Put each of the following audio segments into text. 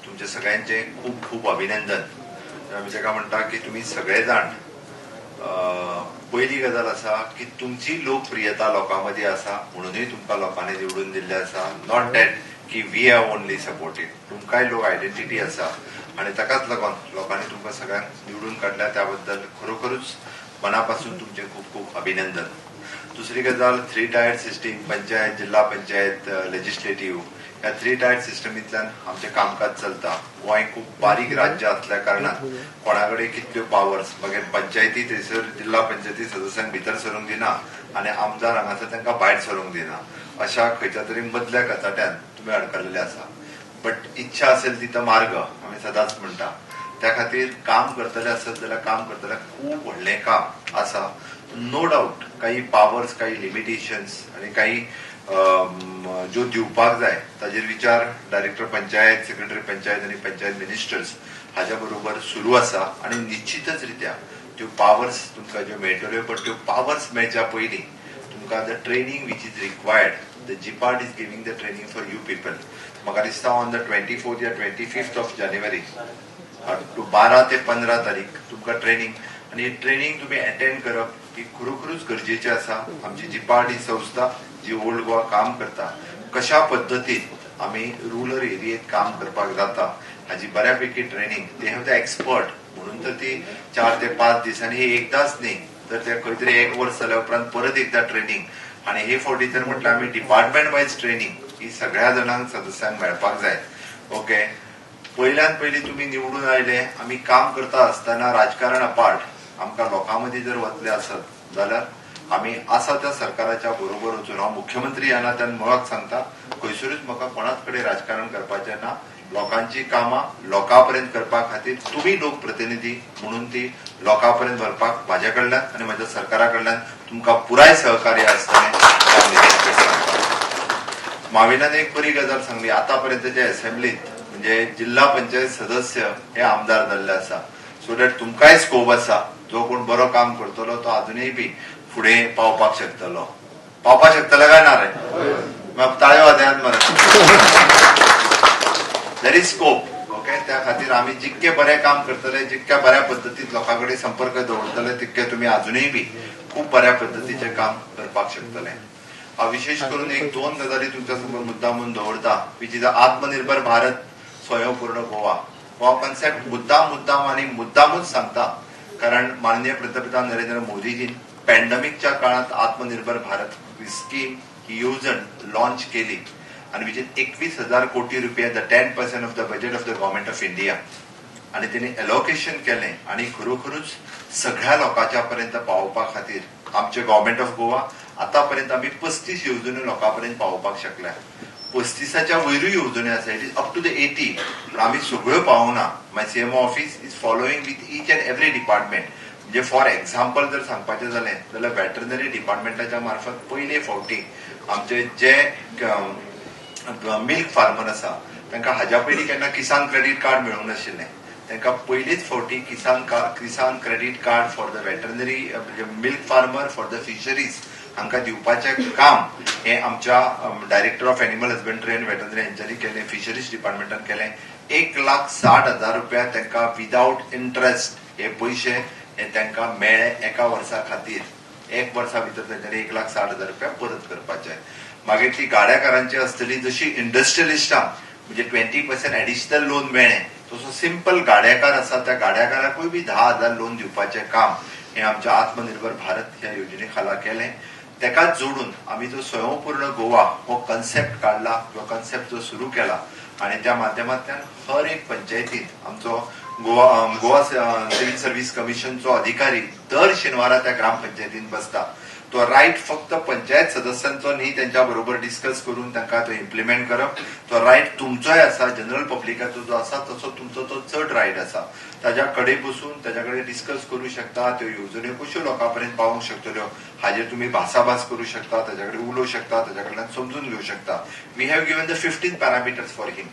तुमचे सगळ्यांचे खूप खूप अभिनंदन. आमी ताका म्हणटा की तुमी सगळे जाण, पयली गजाल आसा की तुमची लोकप्रियता लोकां मदीं आसा म्हणूनय तुमकां लोकांनी निवडून दिल्लें आसा. Not that की we have only supported, तुमकांय लोक आयडेंटिटी आसा आनी ताकाच लागून लोकांनी तुमकां सगळ्यांक निवडून काडल्या. त्या बद्दल खरोखरूच मनापासून तुमचें खूब खूब अभिनंदन. दुसरी गजाल, थ्री टायर सिस्टीम, पंचायत, जिल्हा पंचायत, लेजिस्लेटिव्ह, ह्या थ्री टायर सिस्टमींतल्यान आमचें कामकाज चलता. गोंय खूब बारीक राज्य असल्या कारणान कोणा कडेन कितल्यो पावर्स, मागीर पंचायती थंयसर जिल्हा पंचायती सदस्यांक भितर सरूंक दिना आनी आमदार हांगासर तांकां भायर सरूंक दिना, अशा खंयच्या तरी मदल्या कचाट्यान तुमी अडकल्ले आसा. बट इच्छा असेल तिथं मार्ग, आमी सदांच म्हणटा. त्या खातीर काम करतले आसत जाल्यार काम करतले खूब व्हडलें काम आसा. नो डावट काही पावर्स, काही लिमिटेशन्स आनी काही ज्यो दिवपाक जाय ताजेर विचार डायरेक्टर पंचायत, सेक्रेटरी पंचायत आनी पंचायत मिनिस्टर्स हाज्या बरोबर सुरू आसा आनी निश्चितच रित्या त्यो पावर्स तुमकां ज्यो मेळटल्यो. पण त्यो पावर्स मेळच्या पयलीं तुमकां the training which is required, the GPARD is giving the training for you people. म्हाका दिसता ऑन the 24th या 25th of January to 12 ते 15 तारीख तुमकां ट्रेनिंग, आनी ही ट्रेनिंग तुमी अटेंड करप ही खरोखरूच गरजेची आसा. आमची जिपार्ड ही संस्था जी ओल्ड गोवा काम करता, कशा पद्दतीन आमी रुरल एरियेत काम करपाक जाता हाजी बऱ्यापैकी training, they have the expert म्हणून तर ती 4 ते 5 दिसांनी, ही एकदाच न्ही तर ते खंय तरी एक वर्स जाल्या उपरांत परत एकदा ट्रेनिंग. आनी हे फावटी तर म्हटल्यार आमी डिपार्टमेंट वायज ट्रेनिंग ही सगळ्या जाणांक सदस्यांक मेळपाक जाय. ओके, पयल्यान पयलीं तुमी निवडून आयले, आमी काम करता आसतना राजकारण अपार्ट आमकां लोकां मदीं जर वतले आसत जाल्यार आमी आसा त्या सरकाराच्या बरोबर वचून, हांव मुख्यमंत्री ह्या नात्यान मुळाक सांगता, खंयसरूच म्हाका कोणाच कडेन राजकारण करपाचें ना. लोकांची कामां लोकां पर्यंत करपा खातीर तुमी लोकप्रतिनिधी म्हणून ती लोकां पर्यंत व्हरपाक म्हाज्या कडल्यान आनी म्हाज्या सरकारा कडल्यान तुमकां पुराय सहकार्य आसतलें. माविनान एक बरी गजाल सांगली, आतापर्यंतच्या असेंब्लीत म्हणजे जिल्हा पंचायत सदस्य हे आमदार जाल्ले आसा, सो that तुमकांय स्कोप आसा. जो कोण बरो काम करतलो तो अजुनूय बी फुडें पावपाक शकतलो. पावपाक शकतलो काय ना रे? मग ताळयो वाजयात मरे. There is scope. Okay, त्या खातीर आमी जितके बरें काम करतले, जितक्या बऱ्या पद्दतीन लोकां कडेन संपर्क दवरतले, तितके तुमी अजुनूय बी खूब बऱ्या पद्दतीचें काम करपाक शकतले. हांव विशेश करून एक दोन गजाली तुमच्या समोर मुद्दाम म्हणून दवरता, which is आत्मनिर्भर भारत, स्वयंपूर्ण गोवा. हो कन्सेप्ट मुद्दाम मुद्दाम आणि मुद्दामूच सांगता, कारण माननीय पंतप्रधान नरेंद्र मोदीजीन पॅन्डेमिकच्या काळात आत्मनिर्भर भारत स्कीम ही येवजण लॉन्च केली आणि which is 21,000 कोटी रुपया, the 10% of the budget of the Government of India, आणि त्यांनी एलोकेशन केलें आणि खरोखरूच सगळ्या लोकांच्या पर्यंत पावोवपा खातीर आमचे गव्हर्मेंट ऑफ गोवा आतापर्यंत आमी 35 येवजण्यो लोकां पर्यंत पावोवपाक शकल्या. 35च्या वयरूय येवजण्यो आसा, it is up to the 80, पण आमी सगळ्यो पावोना. My CMO office is following with each and every department. म्हणजे फॉर एक्झाम्पल जर सांगपाचें जालें जाल्यार वेटरनरी डिपार्टमेंटाच्या मार्फत पयले फावटी आमचे जे मिल्क फार्मर आसा तांकां हाज्या पयलीं केन्ना किसान क्रेडीट कार्ड मेळूंक नाशिल्लें, तांकां पयलीच फावटी किसान credit card for the veterinary, म्हणजे milk farmer, for the fisheries हांकां दिवपाचें काम हें आमच्या Director of Animal Husbandry and Veterinary हेंच्यांनी केलें, फिशरीज डिपार्टमेंटान केलें. 1,60,000 रुपया तांकां विदावट इंट्रस्ट हे पयशे हे तांकां मेळ्ळे एका वर्सा खातीर. एक वर्सा भितर तेंच्यांनी 1,60,000 रुपया परत करपाचे. मागीर ती गाड्याकारांची आसतली, जशी इंडस्ट्रियलिस्टांक म्हणजे 20% एडिशनल लोन मेळ्ळें, तसो सिंपल गाड्याकार आसा त्या गाड्याकाराकूय बी 10,000 लोन दिवपाचें काम हें आमच्या आत्मनिर्भर भारत ह्या योजने खाला केलें. तेकाच जोडून आमी जो स्वयंपूर्ण गोवा हो कन्सेप्ट काडला किंवा कन्सेप्ट जो सुरू केला आणि त्या माध्यमांतल्यान हर एक पंचायतीत आमचो गोवा सिव्हिल सर्व्हिस कमिशनचो अधिकारी दर शेनवारा त्या ग्रामपंचायतीन बसता. तो रायट फक्त पंचायत सदस्यांचो न्ही, त्यांच्या बरोबर डिस्कस करून तांकां तो इम्प्लिमेंट करप, तो रायट तुमचोय आसा. जनरल पब्लिकाचो जो आसा तसो तुमचो तो चड रायट आसा. ताज्या कडेन बसून ताज्या कडेन डिस्कस करू शकता, त्यो येवजण्यो कश्यो लोकां पर्यंत पावोवंक शकतल्यो हाजेर तुमी भासाभास करू शकता, ताज्या कडेन उलोवंक शकता, ताज्या कडल्यान समजून घेवंक शकता. We have given the 15 parameters for him.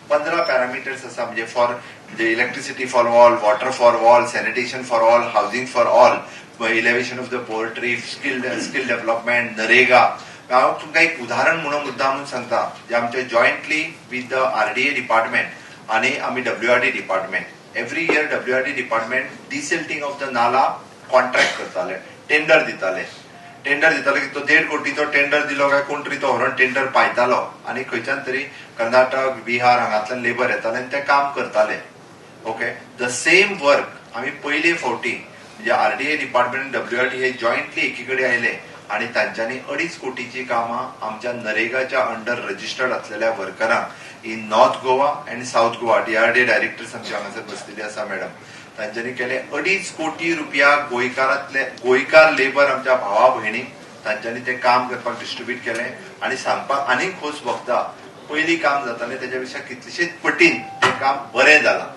15 parameters आसा, म्हणजे फॉर म्हणजे electricity for all, water for all, sanitation for all, housing for all, alleviation of the poverty, skill development, NREGA. हांव तुमकां एक उदाहरण म्हणून मुद्दाम म्हणून सांगता, जे आमचे jointly with the RDA department आनी आमी WRD department, every year WRD department desilting of the nala contract करताले, टेंडर दिताले. टेंडर दिताले की तो 1.5 कोटीचो टेंडर दिलो काय कोण तरी तो व्हरून टेंडर पायतालो आनी खंयच्यान तरी कर्नाटक, बिहार हांगांतल्यान लेबर येताले आनी ते काम करताले. ओके, the same work आमी पयले फावटी म्हणजे आरडीए डिपार्टमेंट, डब्ल्यूआरडी हे जॉयंटली एकी कडेन आयले आनी तांच्यांनी 2.5 कोटीची कामां आमच्या नरेगाच्या अंडर रजिस्टर्ड असलेल्या वर्करांक in North Goa and South Goa, DRDA directors आमचे हांगासर बसलेली आसा मॅडम, तांच्यांनी केले 2.5 कोटी रुपया गोंयकारांतले, गोंयकार लेबर आमच्या भावा भयणीक तांच्यांनी ते काम करपाक डिस्ट्रीब्यूट केले. आनी सांगपाक आनीक खोस भोगता, पयलीं काम जातालें तेच्या पेक्षा कितलेशेच पटीन तें काम बरें जालां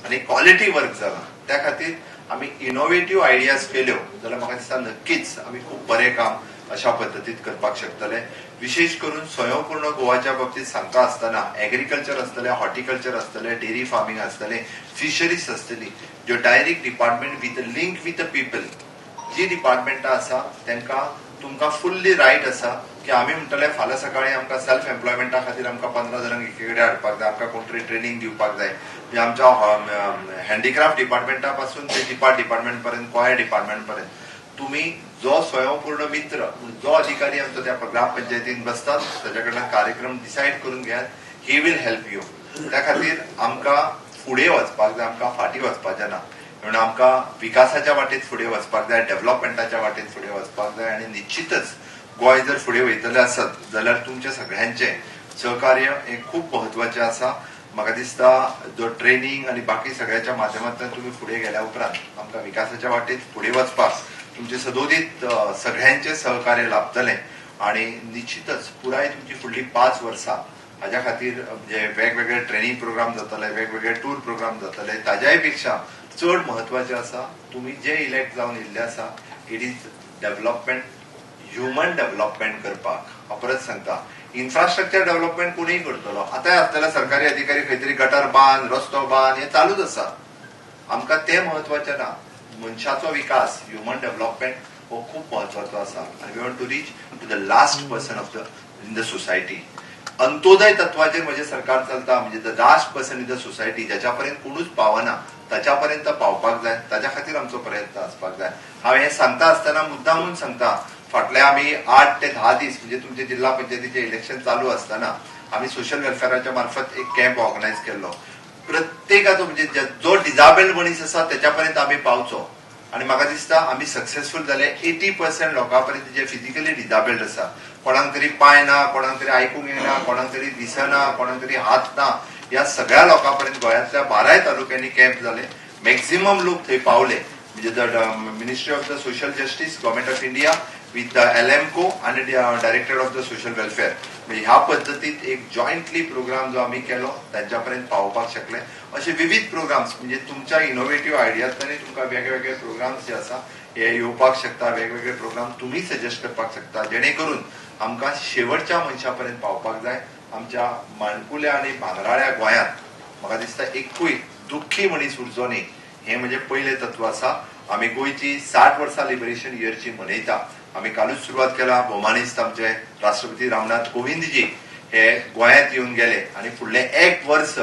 आनी क्वॉलिटी वर्क जालां. त्या खातीर आमी इनोवेटीव आयडियाज केल्यो जाल्यार म्हाका दिसता नक्कीच आमी खूब बरें काम अशा पद्दतीत करपाक शकतले. विशेष करून स्वयंपूर्ण गोवाच्या बाबतीत सांगता आसतना एग्रीकल्चर आसतलें, हॉर्टिकल्चर आसतलें, डेअरी फार्मींग आसतलें, फिशरीज आसतली, ज्यो direct department with link with the people जी डिपार्टमेंटां आसा तांकां तुमकां फुल्ली रायट आसा की आमी म्हणटले फाल्यां सकाळी आमकां सेल्फ एम्प्लॉयमेंटा खातीर आमकां 15 जाणांक एके कडेन हाडपाक जाय, आमकां कोण तरी ट्रेनींग दिवपाक जाय. म्हणजे आमच्या हँडीक्राफ्ट डिपार्टमेंटा पासून ते जिपार्ट डिपार्टमेंट पर्यंत, कॉयर डिपार्टमेंट पर्यंत तुम्ही जो स्वयंपूर्ण मित्र, जो अधिकारी आमचो त्या ग्रामपंचायतीन बसतात ताच्या कडल्यान कार्यक्रम डिसायड करून घेयात, he will help you. त्या खातीर आमकां फुडें वचपाक जाय, आमकां फाटीं वचपाचें ना. म्हणून आमकां विकासाच्या वाटेत फुडें वचपाक जाय, डेव्हलपमेंटाच्या वाटेत फुडें वचपाक जाय. आनी निश्चितच गोंय जर फुडें वयतलें आसत जाल्यार तुमचें सगळ्यांचें सहकार्य हें खूब म्हत्वाचें आसा. म्हाका दिसता जो ट्रेनींग आनी बाकी सगळ्याच्या माध्यमांतल्यान तुमी फुडें गेल्या उपरांत आमकां विकासाच्या वाटेत फुडें वचपाक तुमचे सदोदीत सगळ्यांचें सहकार्य लाभतलें. आनी निश्चितच पुराय तुमची फुडली 5 वर्सां हाज्या खातीर म्हणजे वेगवेगळे ट्रेनींग प्रोग्राम जातले, वेगवेगळे टूर प्रोग्राम जातले. ताज्याय पेक्षा चड म्हत्वाचें आसा तुमी जे इलेक्ट जावन येयल्ले आसा, it is development, human development करपाक. हांव परत सांगता, इन्फ्रास्ट्रक्चर डेव्हलपमेंट कोणूय करतलो. आतांय आसतले सरकारी अधिकारी खंय तरी गटर बांद, रस्तो बांद, हें चालूच आसा. आमकां तें म्हत्वाचें ना. मनशाचो विकास, ह्युमन डेव्हलपमेंट हो खूब म्हत्वाचो आसा आनी we want to reach to the last person of the in the society. Antyodaya तत्वाचेर म्हजें सरकार चलता, म्हणजे the last person in the society, ज्याच्या पर्यंत कोणूच पावना ताच्या पर्यंत पावपाक जाय, ताच्या खातीर आमचो प्रयत्न आसपाक जाय. हांव हें सांगता आसतना मुद्दामून सांगता, फाटले आमी 8 ते 10 दीस म्हणजे तुमचे जिल्हा पंचायतीचे इलेक्शन चालू असताना आमी सोशल वेलफेअराच्या मार्फत एक कॅम्प ऑर्गनायज केल्लो. प्रत्येकाचो म्हणजे जो डिजाबेल्ड मनीस आसा त्याच्या पर्यंत आमी पावचो आनी म्हाका दिसता आमी सक्सेसफूल जाले. 80% लोकां पर्यंत जे फिजिकली डिजाबेल्ड आसा, कोणाक तरी पांय ना, कोणाक तरी आयकूंक येना, कोणाक तरी दिसना, कोणाक तरी हात ना, ह्या सगळ्या लोकां पर्यंत गोंयांतल्या 12 तालुक्यांनी कॅम्प जाले. मॅक्झिमम लोक थंय पावले. म्हणजे the Ministry of the Social Justice, Government of India with the LMCO आनी Director of the Social Welfare, म्हणजे ह्या पद्दतीत एक जॉयंटली प्रोग्राम जो आमी केलो तांच्या पर्यंत पावोवपाक शकले. असे विविध प्रोग्राम्स म्हणजे तुमच्या इनोव्हेटिव्ह आयडियातल्यानूय तुमकां वेगवेगळे प्रोग्राम्स जे आसा हे येवपाक शकता. वेगवेगळे प्रोग्राम तुमी सजेस्ट करपाक शकता, जेणे करून आमकां शेवटच्या मनशा पर्यंत पावपाक जाय. आमच्या माणकुल्या आनी भांगराळ्या गोंयांत म्हाका दिसता एकूय दुख्खी मनीस उरचो न्ही, हें म्हणजे पयलें तत्व आसा. आमी गोंयची 60 वर्सां लिबरेशन इयरची मनयता. आमी कालूच सुरवात केला. भोवमानेस्त आमचे राष्ट्रपती रामनाथ कोविंदजी हे गोंयांत येवन गेले आनी फुडलें एक वर्स,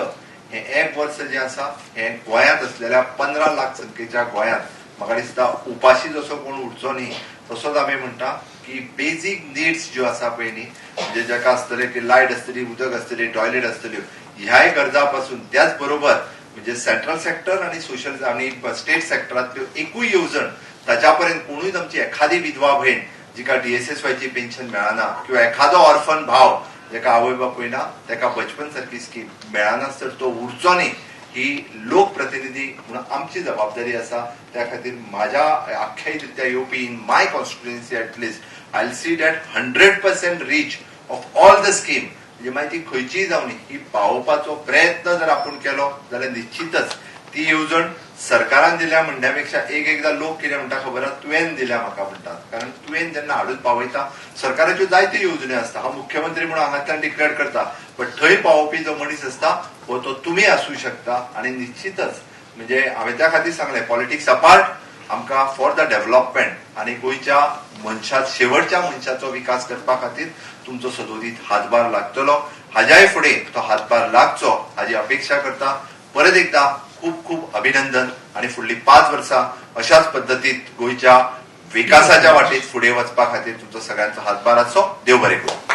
हें एक वर्स जें आसा हें गोंयांत असलेल्या 15 लाख संख्येच्या गोंयांत म्हाका दिसता उपाशी जसो कोण उरचो न्ही, तसोच आमी म्हणटा की बेजीक निड्स ज्यो आसा पळय न्ही, म्हणजे जाका आसतले की लायट आसतली, उदक आसतली, टॉयलेट आसतल्यो, ह्याय गरजा पासून, त्याच बरोबर म्हणजे सेंट्रल सेक्टर आणि सोशल आणि स्टेट सेक्टरांतल्यो एकूय येवजण ताच्या पर्यंत कोणूय आमची एखादी विधवा भयण जिका डीएसएसवायची पेन्शन मेळना किंवा एखादो ऑर्फन भाव जेका आवय बापूय ना तेका बचपन सारकी स्कीम मेळनासतर तो उरचो न्ही, ही लोकप्रतिनिधी म्हणून आमची जबाबदारी आसा. त्या खातीर माझ्या आख्यायिकरित्या येवपी in my constituency at least I see that 100% reach of all the scheme, म्हणजे मागीर ती खंयचीय जावं ही पावोवपाचो प्रयत्न जर आपूण केलो जाल्यार निश्चितच ती येवजण सरकारान दिल्या म्हणण्या पेक्षा एक एकदा लोक कितें म्हणटा खबर आसा, तुवें दिल्या म्हाका म्हणटात. कारण तुवें जेन्ना हाडून पावयता, सरकाराच्यो जायत्यो येवजण्यो आसता, हांव मुख्यमंत्री म्हणून हांगांतल्यान डिक्लेअर करता, बट थंय पावोवपी जो मनीस आसता हो तो तुमी आसूं शकता. आनी निश्चितच म्हणजे हांवें त्या खातीर सांगलें, पॉलिटिक्स अपार्ट आमकां फॉर the development आनी गोंयच्या मनशा, शेवटच्या मनशाचो विकास करपा खातीर तुमचो सदोदीत हातभार लागतलो. हाज्याय फुडें तो हातभार लागचो हाजी अपेक्षा करता. परत एकदा खूब खूब अभिनंदन आणि फुडली 5 वर्सां अशाच पद्दतीत गोंयच्या विकासाच्या वाटेत फुडें वचपा खातीर तुमचो सगळ्यांचो हातभार आसचो. देव बरें करूं.